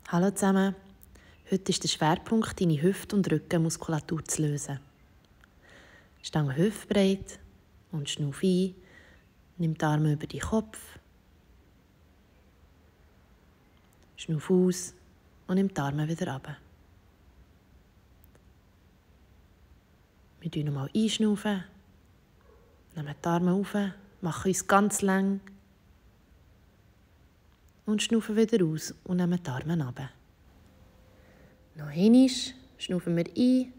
Hallo zusammen, heute ist der Schwerpunkt, deine Hüft- und Rückenmuskulatur zu lösen. Stange hüftbreit und schnuff ein, nimm die Arme über den Kopf, schnuff aus und nimm die Arme wieder runter. Wir schnaufen nochmal einschnaufen, nehmen die Arme auf, machen uns ganz lang und schnaufen wieder aus und nehmen die Arme runter. Noch einmal schnaufen wir ein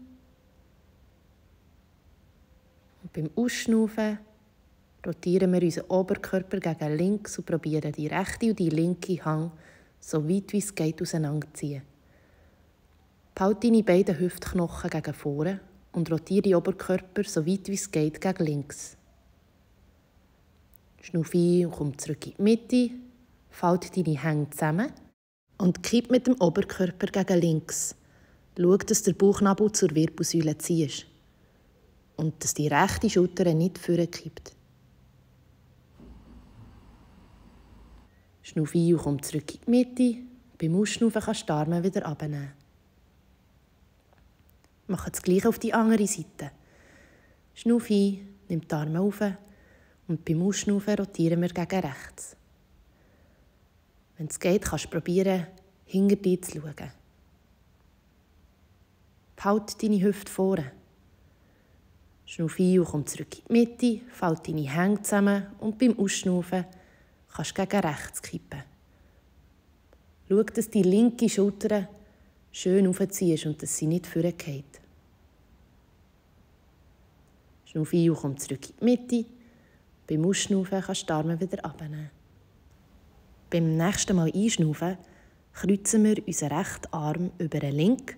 und beim Ausschnaufen rotieren wir unseren Oberkörper gegen links und probieren die rechte und die linke Hand so weit wie es geht auseinanderzuziehen. Behalte deine beiden Hüftknochen gegen vorne und rotiere den Oberkörper so weit wie es geht gegen links. Schnuff ein und komm zurück in die Mitte, falte deine Hände zusammen und kipp mit dem Oberkörper gegen links. Schau, dass der Bauchnabel zur Wirbelsäule ziehst und dass die rechte Schulter nicht vorkippt. Schnuff ein und komm zurück in die Mitte. Beim Ausschnaufen kannst du die Arme wieder abnehmen. Mach das Gleiche auf die andere Seite. Schnuff ein, nimm die Arme auf und beim Ausschnaufen rotieren wir gegen rechts. Wenn es geht, kannst du probieren, hinter dir zu schauen. Behalte deine Hüfte vorne. Schnuff ein und komm zurück in die Mitte, falte deine Hände zusammen und beim Ausschnaufen kannst du gegen rechts kippen. Schau, dass die linke Schulter schön aufziehst und dass sie nicht vorgeht. Schnuff ein und komm zurück in die Mitte. Beim Ausschnaufen kannst du die Arme wieder abnehmen. Beim nächsten Mal einschnaufen kreuzen wir unseren rechten Arm über den linken,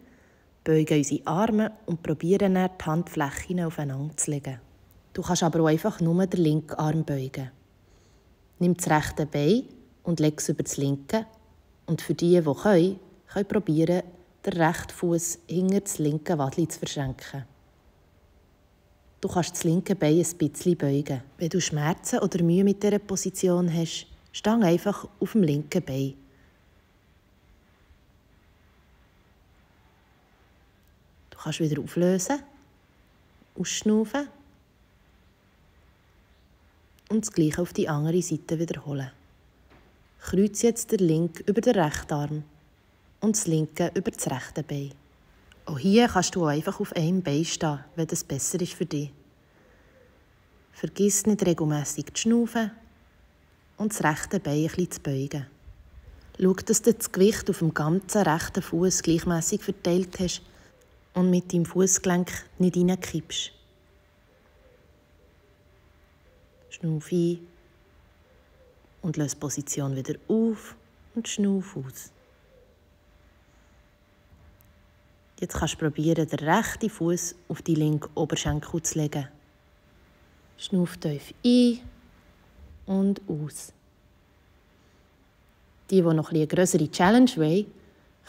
beugen unsere Arme und probieren dann die Handflächen aufeinander zu legen. Du kannst aber auch einfach nur den linken Arm beugen. Nimm das rechte Bein und leg es über das linke. Und für die können probieren, den rechten Fuß hinter das linke Wadli zu verschränken. Du kannst das linke Bein ein bisschen beugen. Wenn du Schmerzen oder Mühe mit dieser Position hast, stang einfach auf dem linken Bein. Du kannst wieder auflösen, ausschnaufen und das Gleiche auf die andere Seite wiederholen. Kreuze jetzt den linken über den rechten Arm und das linke über das rechte Bein. Auch hier kannst du einfach auf einem Bein stehen, wenn das besser ist für dich. Vergiss nicht regelmässig zu schnaufen und das rechte Bein ein bisschen zu beugen. Schau, dass du das Gewicht auf dem ganzen rechten Fuß gleichmässig verteilt hast und mit deinem Fußgelenk nicht reinkippst. Schnauf ein und löse die Position wieder auf und schnauf aus. Jetzt kannst du probieren, den rechten Fuß auf die linke Oberschenkel zu legen. Schnauf tief ein und aus. Die noch eine grössere Challenge wollen,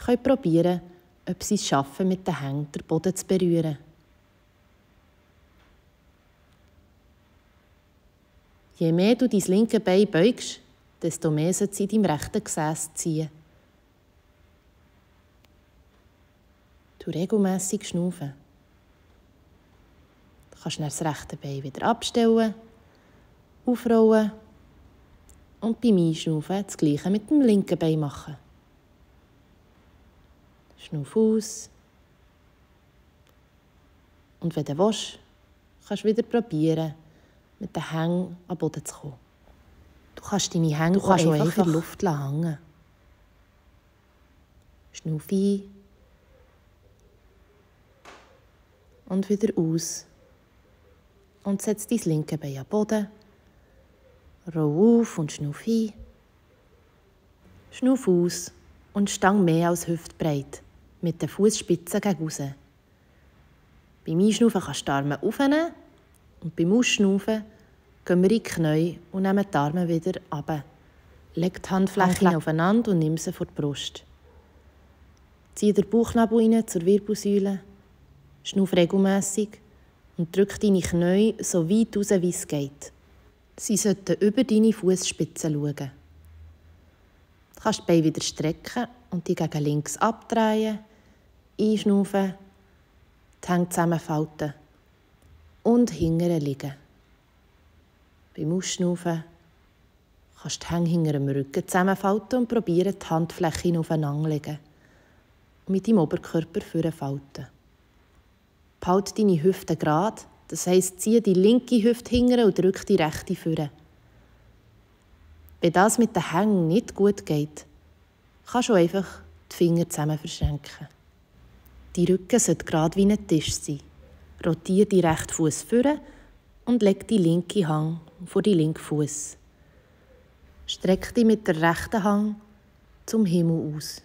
können probieren, ob sie es schaffen, mit den Händen den Boden zu berühren. Je mehr du dein linke Bein beugst, desto mehr sollte sie in deinem rechten Gesäß ziehen. Du regelmässig schnaufen. Du kannst dann das rechte Bein wieder abstellen, aufrollen und beim Einschnaufen das Gleiche mit dem linken Bein machen. Schnauf aus. Und wenn du willst, kannst du wieder probieren, mit den Händen am Boden zu kommen. Du kannst deine Hände auch einfach in der Luft hängen. Schnauf ein. Und wieder aus. Und setz dein linke Bein am Boden. Roll auf und schnauf ein. Schnauf aus und stang mehr als hüftbreit, mit den Fußspitzen gegen raus. Beim Einschnaufen kannst du die Arme aufnehmen und beim Ausschnaufen gehen wir in die Knie und nehmen die Arme wieder runter. Leg die Handflächen aufeinander und nimm sie vor die Brust. Zieh den Bauchnabel rein zur Wirbelsäule, schnauf regelmässig und drück deine Knie so weit raus, wie es geht. Sie sollten über deine Fußspitzen schauen. Du Du kannst die Beine wieder strecken und die gegen links abdrehen, einschnaufen, die Hände zusammenfalten und hinten liegen. Beim Ausschnaufen kannst du die Hände hinter dem Rücken zusammenfalten und probieren, die Handflächen aufeinander zu legen. Und mit deinem Oberkörper vorfalten. Behalte deine Hüfte gerade, das heisst, ziehe die linke Hüfte hinten und drücke die rechte vor. Wenn das mit den Hängen nicht gut geht, kannst du einfach die Finger zusammen verschränken. Die Rücken sollte gerade wie ein Tisch sein. Rotiere die rechten Fuß vor und leg die linke Hand vor die linken Fuß. Streck dich mit der rechten Hand zum Himmel aus.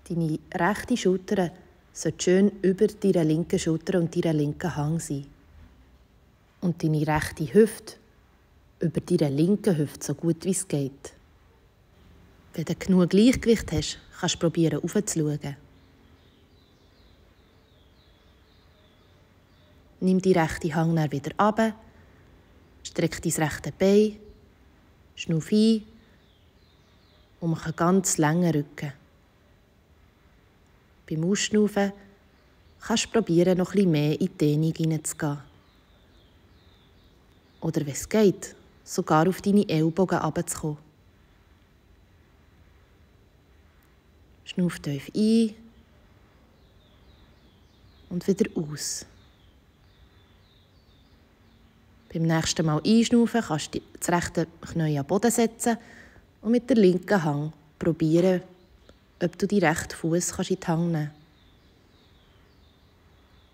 Deine rechte Schulter sollte schön über deiner linken Schulter und deiner linken Hand sein. Und deine rechte Hüfte über deiner linken Hüfte, so gut wie es geht. Wenn du genug Gleichgewicht hast, kannst du probieren, raufzuschauen. Nimm die rechte Hand dann wieder runter, streck dein rechte Bein, schnauf ein und mach einen ganz langen Rücken. Beim Ausschnaufen kannst du probieren, noch etwas mehr in die Dehnung hineinzugehen. Oder wenn es geht, sogar auf deine Ellbogen herunterzukommen. Schnauf tief ein und wieder aus. Beim nächsten Mal einschnaufen kannst du das rechte Knie am Boden setzen und mit der linken Hand probieren, ob du den rechten Fuß in die Hand nehmen kannst.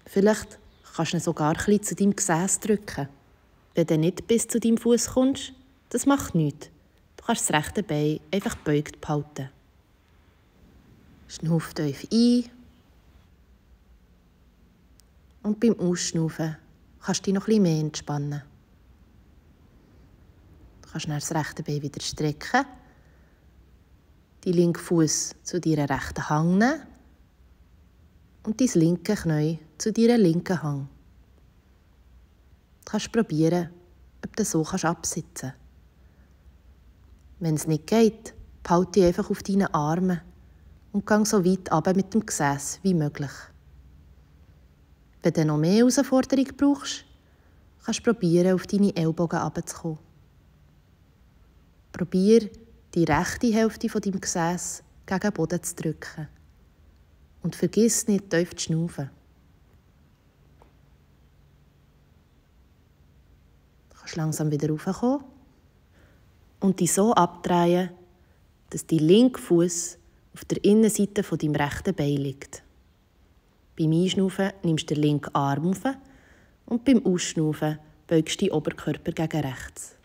Vielleicht kannst du ihn sogar ein bisschen zu deinem Gesäß drücken. Wenn du nicht bis zu deinem Fuß kommst, das macht nichts. Du kannst das rechte Bein einfach gebeugt behalten. Schnauf tief ein. Und beim Ausschnaufen kannst du dich noch etwas mehr entspannen. Du kannst dann das rechte Bein wieder strecken, die linken Fuß zu deiner rechten Hand nehmen und dein linke Knie zu deiner linken Hand. Du kannst probieren, ob du so absitzen kannst. Wenn es nicht geht, behalte dich einfach auf deinen Armen und geh so weit runter mit dem Gesäß wie möglich. Wenn du noch mehr Herausforderung brauchst, kannst du probieren, auf deine Ellbogen runterzukommen. Probier, die rechte Hälfte von deinem Gesäß gegen den Boden zu drücken. Und vergiss nicht, tief zu schnaufen. Du kannst langsam wieder raufkommen und dich so abdrehen, dass dein linker Fuß auf der Innenseite von deinem rechten Bein liegt. Beim Einschnaufen nimmst du den linken Arm auf und beim Ausschnaufen beugst du deinen Oberkörper gegen rechts.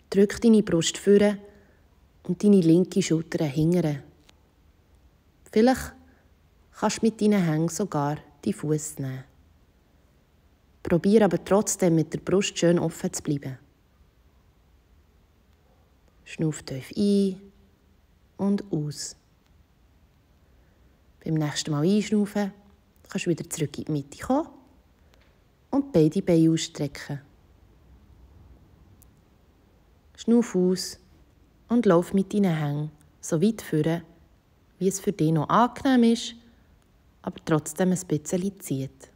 Drück deine Brust vor und deine linke Schulter hinten. Vielleicht kannst du mit deinen Händen sogar die Fuß nehmen. Probier aber trotzdem mit der Brust schön offen zu bleiben. Schnauf tief ein und aus. Beim nächsten Mal einschnaufen kannst du wieder zurück in die Mitte kommen und beide Beine ausstrecken. Schnauf aus und lauf mit deinen Händen so weit vor, wie es für dich noch angenehm ist, aber trotzdem ein bisschen zieht.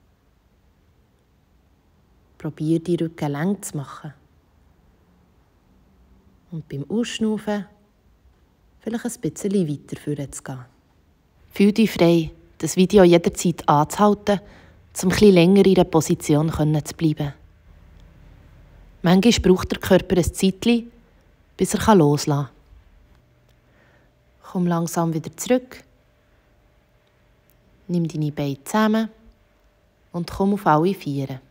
Probier, die Rücken lang zu machen. Und beim Ausschnaufen vielleicht ein bisschen weiter vorzugehen. Fühl dich frei, das Video jederzeit anzuhalten, um ein bisschen länger in einer Position zu bleiben. Manchmal braucht der Körper ein Zeitchen, bis er loslassen kann. Komm langsam wieder zurück. Nimm deine Beine zusammen und komm auf alle Viere.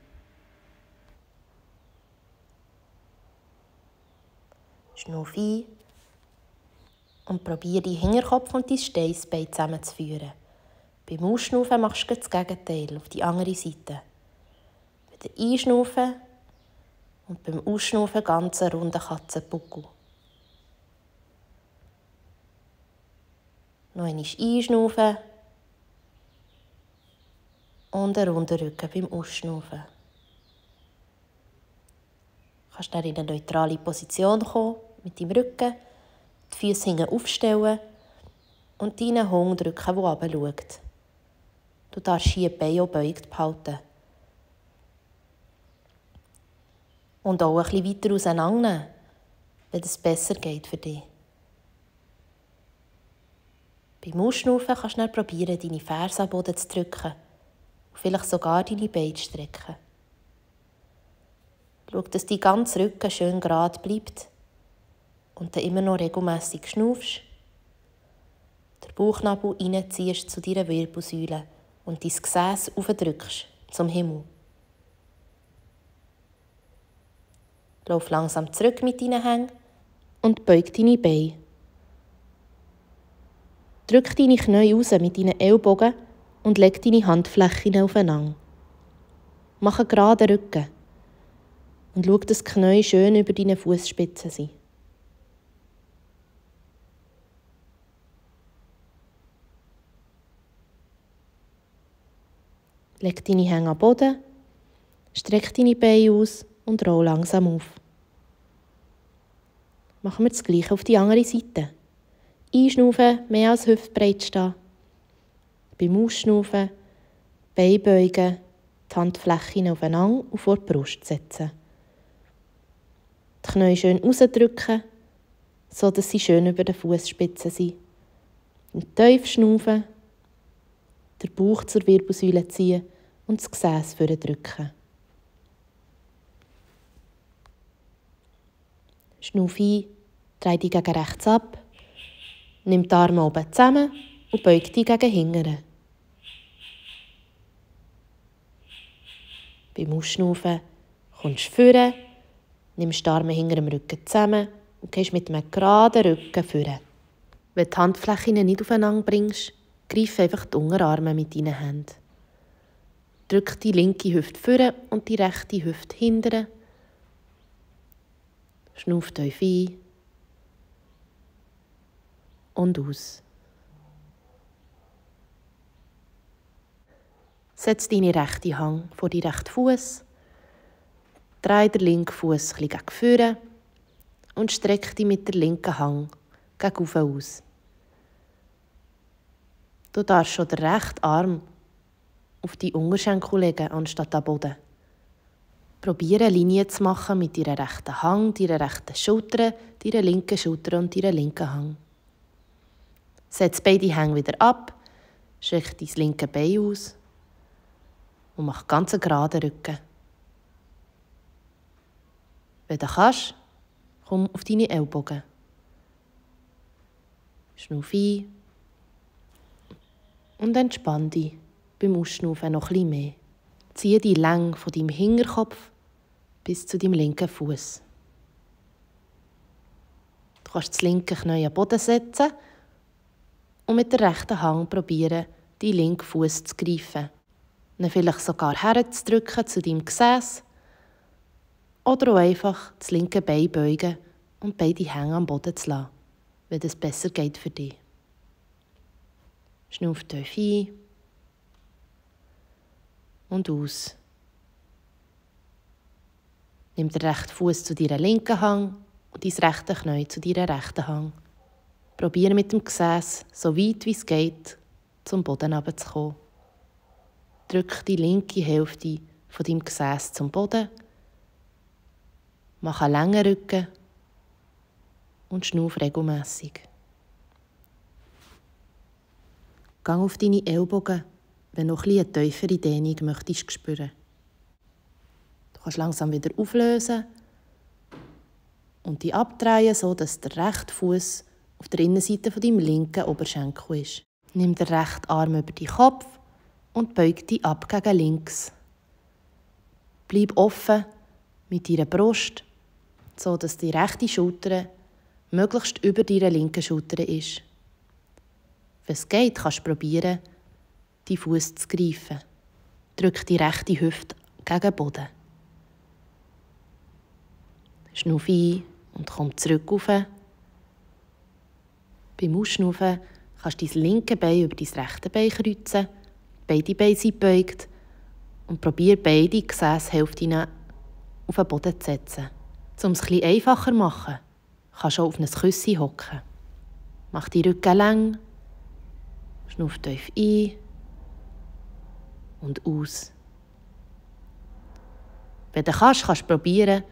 Schnauf ein und probiere deinen Hinterkopf und dein Steißbein zusammenzuführen. Beim Ausschnaufen machst du das Gegenteil, auf die andere Seite. Wieder einschnaufen und beim Ausschnaufen ganz einen runden Katzenbuckel. Noch einmal einschnaufen und einen runden Rücken beim Ausschnaufen. Du kannst dann in eine neutrale Position kommen mit deinem Rücken, die Füße hinten aufstellen und deinen Hund drücken, der runterschaut. Du darfst hier die Beine auch gebeugt behalten. Und auch ein bisschen weiter auseinandernehmen, wenn es besser geht für dich. Beim Ausschnaufen kannst du dann probieren, deine Fersen am Boden zu drücken und vielleicht sogar deine Beine zu strecken. Schau, dass dein ganzer Rücken schön gerade bleibt und dann immer noch regelmässig schnaufst. Den Bauchnabel reinziehst zu deiner Wirbelsäule und dein Gesäß aufdrückst zum Himmel. Lauf langsam zurück mit deinen Händen und beug deine Beine. Drück deine Knie raus mit deinen Ellbogen und leg deine Handflächen aufeinander. Mach einen geraden Rücken und schau, dass die Knie schön über deinen Fußspitzen sind. Leg deine Hände am Boden, streck deine Beine aus und roll langsam auf. Machen wir das Gleiche auf die andere Seite. Einschnaufen, mehr als hüftbreit stehen. Beim Ausschnaufen, Beine beugen, die Handflächen aufeinander und vor die Brust setzen. Die Knie schön rausdrücken, sodass sie schön über den Fußspitzen sind. Und tief schnaufen, den Bauch zur Wirbelsäule ziehen und das Gesäß vordrücken. Schnauf ein, dreh dich gegen rechts ab, nimm die Arme oben zusammen und beug dich gegen hinten. Beim Ausschnaufen kommst du vorne, nimmst die Arme hinter dem Rücken zusammen und gehst mit einem geraden Rücken vorne. Wenn du die Handflächen nicht aufeinander bringst, greif einfach die Unterarme mit deinen Händen. Drück die linke Hüfte vorne und die rechte Hüfte hinten. Schnauf tief ein und aus. Setz deine rechte Hand vor deinen rechten Fuß, dreh den linken Fuß ein bisschen gegen vorne und streck dich mit der linken Hand gegen oben aus. Du darfst schon den rechten Arm auf die Unterschenkel legen, anstatt am Boden. Probiere eine Linie zu machen mit deiner rechten Hand, deiner rechten Schulter, deiner linken Schulter und deiner linken Hand. Setz beide Hände wieder ab, streck dein linke Bein aus und mach ganz einen geraden Rücken. Wenn du kannst, komm auf deine Ellbogen. Schnauf ein und entspann dich beim Ausschnaufen noch etwas mehr. Ziehe die Länge von deinem Hinterkopf bis zu deinem linken Fuß. Du kannst das linke Knie am Boden setzen und mit der rechten Hand probieren, deinen linken Fuß zu greifen. Ihn vielleicht sogar herzudrücken zu deinem Gesäß oder auch einfach das linke Bein beugen und beide Hände am Boden zu lassen, wenn es besser geht für dich. Schnauf tief ein und aus. Nimm den rechten Fuß zu deiner linken Hand und dein rechte Knie zu deiner rechten Hand. Probiere mit dem Gesäß so weit wie es geht zum Boden herunterzukommen. Drück die linke Hälfte von deinem Gesäß zum Boden. Mach einen langen Rücken und schnauf regelmässig. Geh auf deine Ellbogen, wenn du noch eine tiefere Dehnung möchtest spüren. Du kannst langsam wieder auflösen und dich abdrehen, sodass der rechte Fuß auf der Innenseite von deinem linken Oberschenkel ist. Nimm den rechten Arm über deinen Kopf und beug dich ab gegen links. Bleib offen mit deiner Brust, sodass die rechte Schulter möglichst über deiner linken Schulter ist. Wenn es geht, kannst du probieren, die Fuß zu greifen. Drück die rechte Hüfte gegen den Boden. Schnauf ein und komm zurück rauf. Beim Ausschnaufen kannst du dein linke Bein über dein rechte Bein kreuzen, beide Beine sind gebeugt und probier beide Gesäßhälften auf den Boden zu setzen. Um es etwas einfacher zu machen, kannst du auch auf ein Küsschen hocken. Mach die Rücken lang, schnuff tief ein und aus. Wenn du kannst du probieren,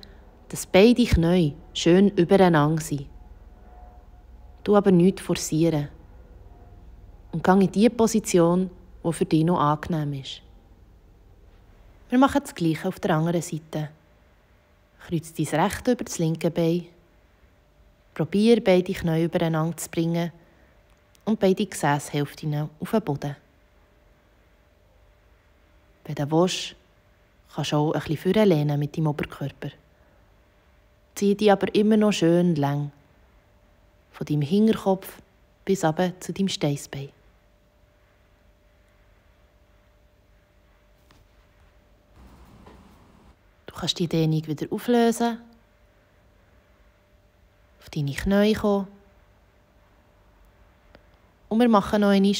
dass beide Knie schön übereinander sind. Du aber nichts forcieren. Und geh in die Position, die für dich noch angenehm ist. Wir machen das Gleiche auf der anderen Seite. Kreuz dein rechte über das linke Bein. Probier, beide Knie übereinander zu bringen und beide Gesäßhälften auf den Boden. Wenn du willst, kannst du auch ein bisschen vorlehnen mit deinem Oberkörper. Zieh dich aber immer noch schön lang. Von deinem Hinterkopf bis runter zu deinem Steißbein. Du kannst die Dehnung wieder auflösen, auf deine Knie kommen. Und wir machen noch einmal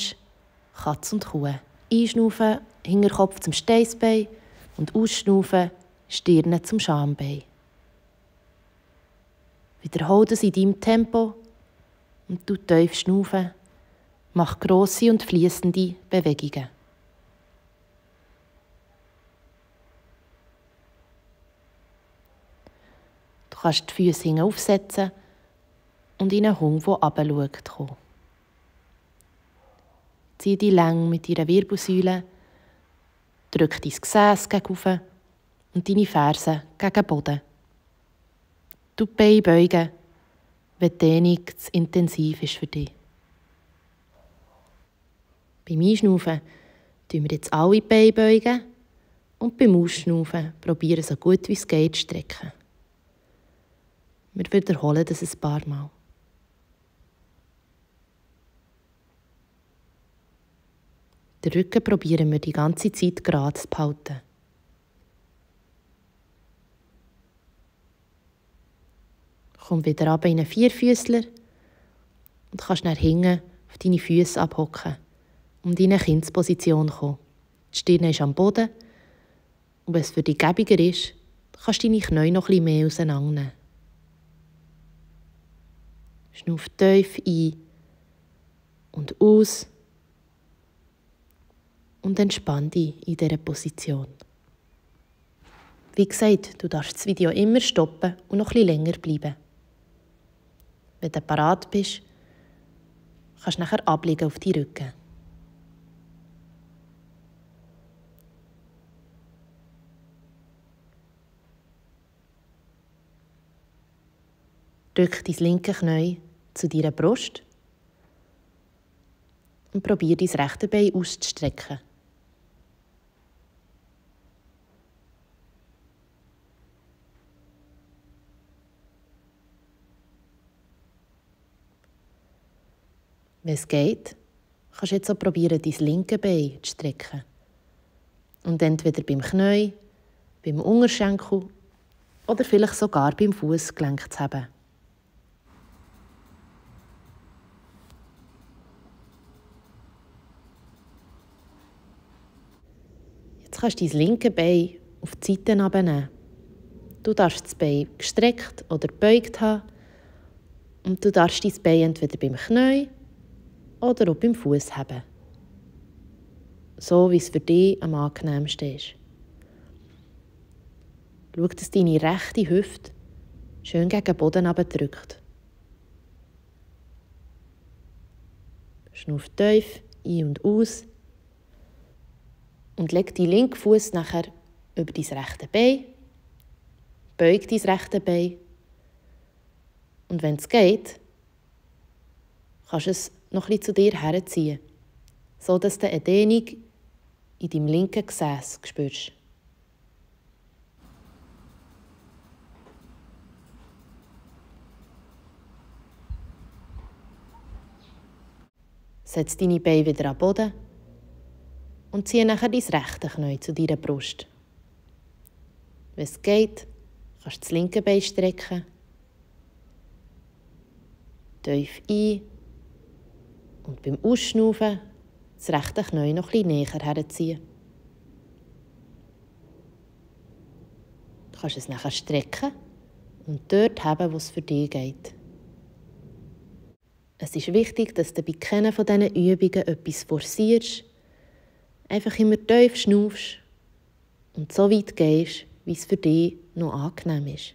Katz und Kuh. Einschnaufen, Hinterkopf zum Steißbein und ausschnaufen, Stirne zum Schambein. Wiederhole das in deinem Tempo und du tief schnaufen. Mach grosse und fließende Bewegungen. Du kannst die Füße hinten aufsetzen und in einen Hund, der runterschaut, kommen. Zieh die Länge mit deiner Wirbelsäule, drück dein Gesäß gegen oben und deine Fersen gegen den Boden. Du die Beine beugen, wenn die Dehnung zu intensiv ist für dich. Beim Einschnaufen beugen wir jetzt alle die Beine beugen und beim Ausschnaufen probieren so gut wie es geht zu strecken. Wir wiederholen das ein paar Mal. Den Rücken probieren wir die ganze Zeit gerade zu behalten. Komm wieder runter in einen Vierfüßler und kannst dann hinten auf deine Füße abhocken und in eine Kindsposition kommen. Die Stirn ist am Boden und wenn es für dich gäbiger ist, kannst du deine Knie noch etwas mehr auseinandernehmen. Schnuff tief ein und aus und entspann dich in dieser Position. Wie gesagt, du darfst das Video immer stoppen und noch etwas länger bleiben. Wenn du bereit bist, kannst du nachher ablegen auf die Rücken. Drück dein linke Knie zu deiner Brust und probier dein rechte Bein auszustrecken. Wenn es geht, kannst du jetzt auch probieren, dein linke Bein zu strecken. Und entweder beim Knie, beim Unterschenkel oder vielleicht sogar beim Fußgelenk zu haben. Jetzt kannst du dein linke Bein auf die Seite herabnehmen. Du darfst das Bein gestreckt oder gebeugt haben und du darfst dein Bein entweder beim Knie oder auch beim Fuß haben. So, wie es für dich am angenehmsten ist. Schau, dass deine rechte Hüfte schön gegen den Boden drückt. Schnuff tief ein und aus und leg deinen linken Fuß nachher über dein rechte Bein. Beug dein rechte Bein. Und wenn es geht, kannst du es noch etwas zu dir herziehen, sodass du eine Dehnung in deinem linken Gesäß spürst. Setz deine Beine wieder an den Boden und ziehe nachher dein rechte Knie zu deiner Brust. Wenn es geht, kannst du das linke Bein strecken. Tief ein und beim Ausschnaufen das rechte Knie noch etwas näher herziehen. Du kannst es nachher strecken und dort haben, wo es für dich geht. Es ist wichtig, dass du bei keiner von diesen Übungen etwas forcierst, einfach immer tief schnaufst und so weit gehst, wie es für dich noch angenehm ist.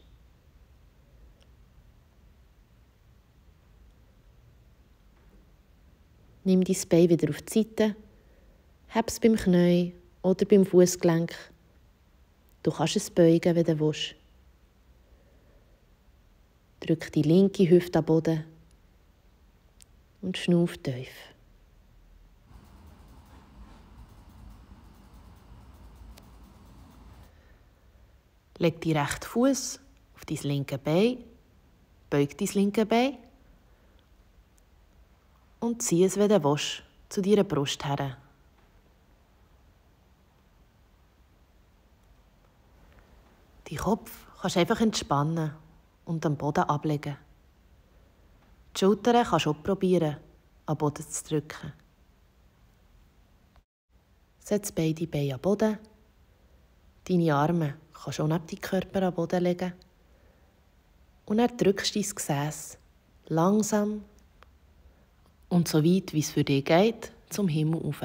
Nimm dein Bein wieder auf die Seite, heb es beim Knie oder beim Fußgelenk. Du kannst es beugen, wenn du willst. Drück die linke Hüfte am Boden und schnauf tief. Leg deinen rechten Fuß auf dein linke Bein, beug dein linke Bein und zieh es, wenn du willst, zu deiner Brust her. Deinen Kopf kannst du einfach entspannen und am Boden ablegen. Die Schultern kannst du auch probieren, am Boden zu drücken. Setz beide Beine am Boden. Deine Arme kannst du auch neben deinen Körper am Boden legen. Und dann drückst du dein Gesäß langsam und so weit, wie es für dich geht, zum Himmel rauf.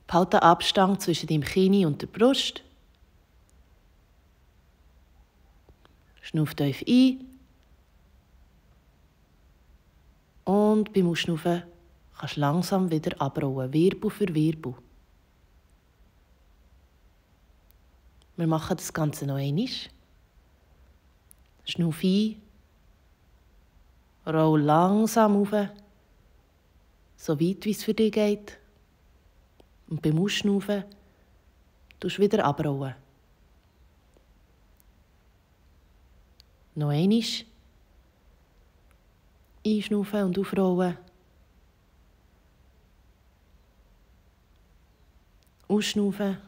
Behalte den Abstand zwischen deinem Kinn und der Brust. Schnauf tief ein. Und beim Ausschnaufen kannst du langsam wieder abrollen, Wirbel für Wirbel. Wir machen das Ganze noch einmal. Schnauf ein. Roll langsam rauf, so weit wie es für dich geht. Und beim Ausschnaufen tust du wieder abrollen. Noch einmal. Einschnaufen und aufrollen. Ausschnaufen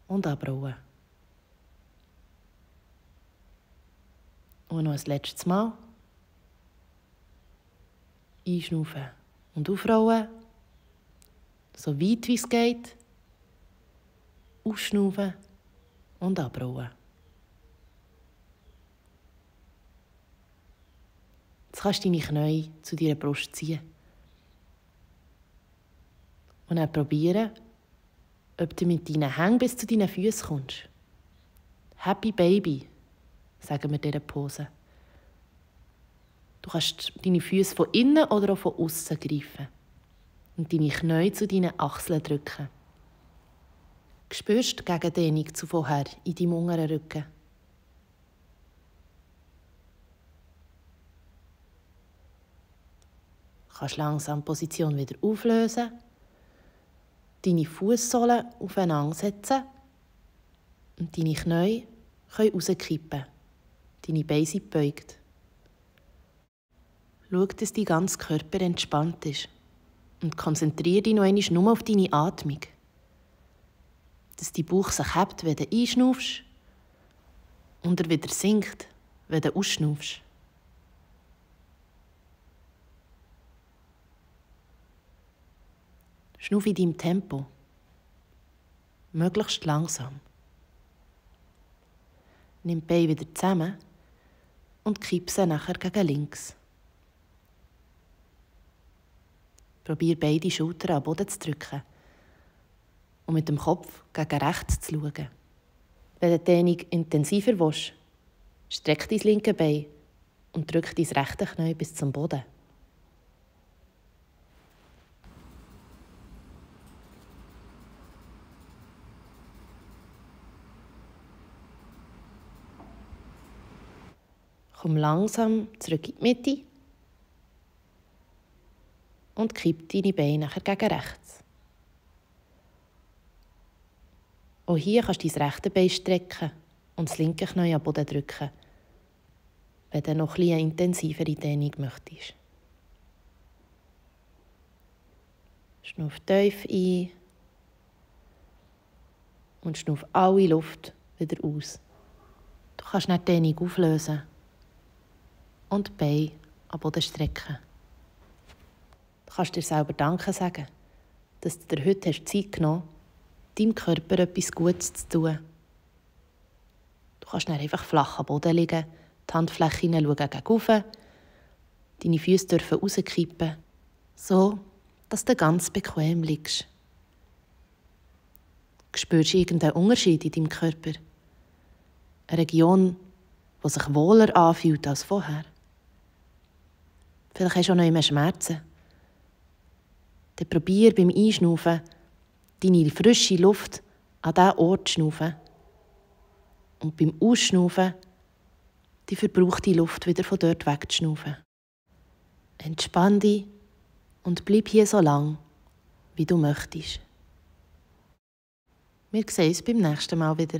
und abrollen. Und noch ein letztes Mal. Einschnaufen und aufrollen. So weit wie es geht. Ausschnaufen und abrollen. Jetzt kannst du deine Knie zu deiner Brust ziehen. Und dann probieren, ob du mit deinen Händen bis zu deinen Füßen kommst. Happy Baby, sagen wir dieser Pose. Du kannst deine Füße von innen oder auch von außen greifen und deine Knie zu deinen Achseln drücken. Du spürst die Gegendehnung zu vorher in deinem unteren Rücken. Du kannst langsam die Position wieder auflösen, deine Fußsohlen aufeinander setzen und deine Knie können rauskippen. Deine Beine sind gebeugt. Schau, dass dein ganzer Körper entspannt ist und konzentriere dich noch einmal nur auf deine Atmung. Dass dein Bauch sich hebt, wenn du einschnaufst und er wieder sinkt, wenn du ausschnaufst. Schnauf in deinem Tempo. Möglichst langsam. Nimm die Beine wieder zusammen und kipp sie nachher gegen links. Probier beide Schultern am Boden zu drücken und mit dem Kopf gegen rechts zu schauen. Wenn du die Dehnung intensiver willst, streck dein linke Bein und drück dein rechte Knie bis zum Boden. Komm langsam zurück in die Mitte und kipp deine Beine nachher gegen rechts. Auch hier kannst du dein rechte Bein strecken und das linke Knie am Boden drücken, wenn du noch eine intensivere Dehnung möchtest. Schnauf tief ein und schnauf alle Luft wieder aus. Du kannst nicht die Dehnung auflösen und die Beine am Boden strecken. Du kannst dir selber Danke sagen, dass du dir heute Zeit genommen hast, deinem Körper etwas Gutes zu tun. Du kannst dann einfach flach am Boden liegen, die Handflächen schauen gegen oben, Deine Füße dürfen rauskippen, so dass du ganz bequem liegst. Spürst du irgendeinen Unterschied in deinem Körper? Eine Region, die sich wohler anfühlt als vorher? Vielleicht hast du auch noch immer Schmerzen. Dann probier beim Einschnaufen, deine frische Luft an diesen Ort zu schnaufen. Und beim Ausschnaufen die verbrauchte Luft wieder von dort wegzuschnaufen. Entspann dich und bleib hier so lang, wie du möchtest. Wir sehen uns beim nächsten Mal wieder.